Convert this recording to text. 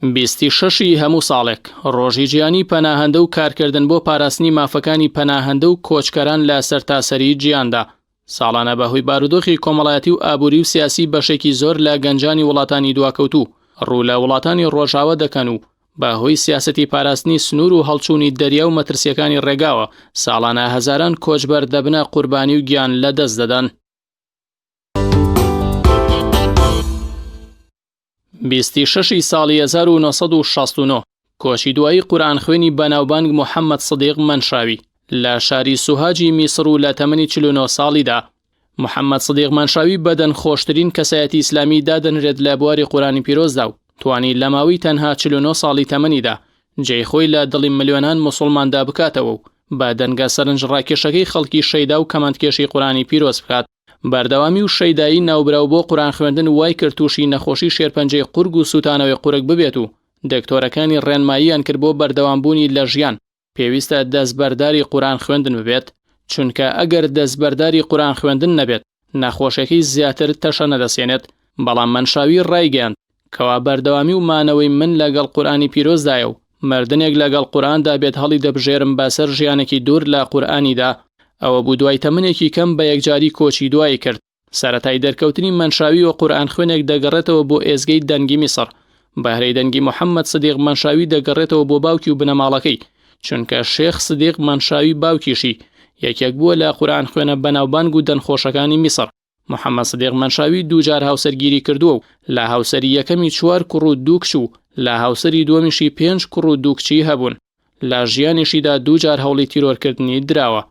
بیستی شەشی هەموو ساڵێک، ڕۆژی جیهانی پەناهەندە و کارکردن بۆ پاراستنی مافەکانی پەناهەندە و کۆچکەران لە سەرتاسەری جیهاندا. ساڵانە بە هۆی بارودۆخی کۆمەڵایەتی و ئابووری و سیاسی بەشێکی زۆر لە گەنجانی وڵاتانی دواکەوتوو ڕوو لە وڵاتانی ڕۆژاوا دەکەن و بە هۆی سیاسەتی پاراستنی سنوور و هەڵچوونی دەریا و مەترسییەکانی ڕێگاوە ساڵانە هەزاران کۆچبەر دەبنە قوربانی و گیان لەدەست دەدەن. بیستی شەشی ساڵی 1969 کۆچی دوایی قورئانخوێنی بەناوبانگ محەممەد سدیق مەنشاوی لە شاری سوهاجی میسڕ و لە تەمەنی 49 ساڵیدا. محەممەد سدیق مەنشاوی بە دەنگخۆشترین کەسایەتی ئیسلامی دادەنرێت لە بواری قورئانی پیرۆزدا و توانی لە ماوەی تەنها 49 ساڵی تەمەنیدا جێی خۆی لە دڵی ملیۆنان موسوڵماندا بکاتەوە و بە دەنگە سەرنجڕاکێشەکەی خەڵکی شەیدا و کەمەندکێشی قورئانی پیرۆز بکات. بەردەوامی و شەیدایی ناوبراو بۆ قورئان خوێندن وای کرد تووشی نەخۆشی شێرپەنجەی قورگ و سووتانەوەی قورگ ببێت و دکتۆرەکانی ڕێنماییان کرد بۆ بەردەوام بوونی لە ژیان پێویستە دەستبەرداری قورئان خوێندن ببێت چونکە ئەگەر دەستبەرداری قورئان خوێندن نەبێت نەخۆشیەکەی زیاتر تەشەنە دەسێنێت بەڵام مەنشاوی ڕایگەیاند کەوا بەردەوامی و مانەوەی من لەگەڵ قورئانی پیرۆزدایە و مردنێک لەگەڵ قورئاندا بێت هەڵیدەبژێرم بەسەر ژیانێکی دوور لە قورئانیدا، ئەوە بوو دوای تەمەنێکی کەم بە یەکجاری کۆچی دوایی کرد. سەرەتای دەرکەوتنی مەنشاوی و قورئانخوێنێک دەگەڕێتەوە بۆ ئێزگەی دەنگی میسڕ. بەهرەی دەنگی محەممەد سدیق مەنشاوی دەگەڕێتەوە بۆ باوکی و بنەماڵەکەی، چونکە شێخ سدیق مەنشاوی باوکیشی یەکێک بووە لە قورئانخوێنە بەناوبانگ و دەنگخۆشەکانی میسڕ. محەممەد سدیق مەنشاوی دووجار هاوسەرگیری کردووە و لە هاوسەری یەکەمی چوار کوڕ و دوو کچ و لە هاوسەری دووەمیشی پێنج کوڕ و دوو کچی هەبوون. لە ژیانیشیدا دووجار هەوڵی تیرۆرکردنی دراوە.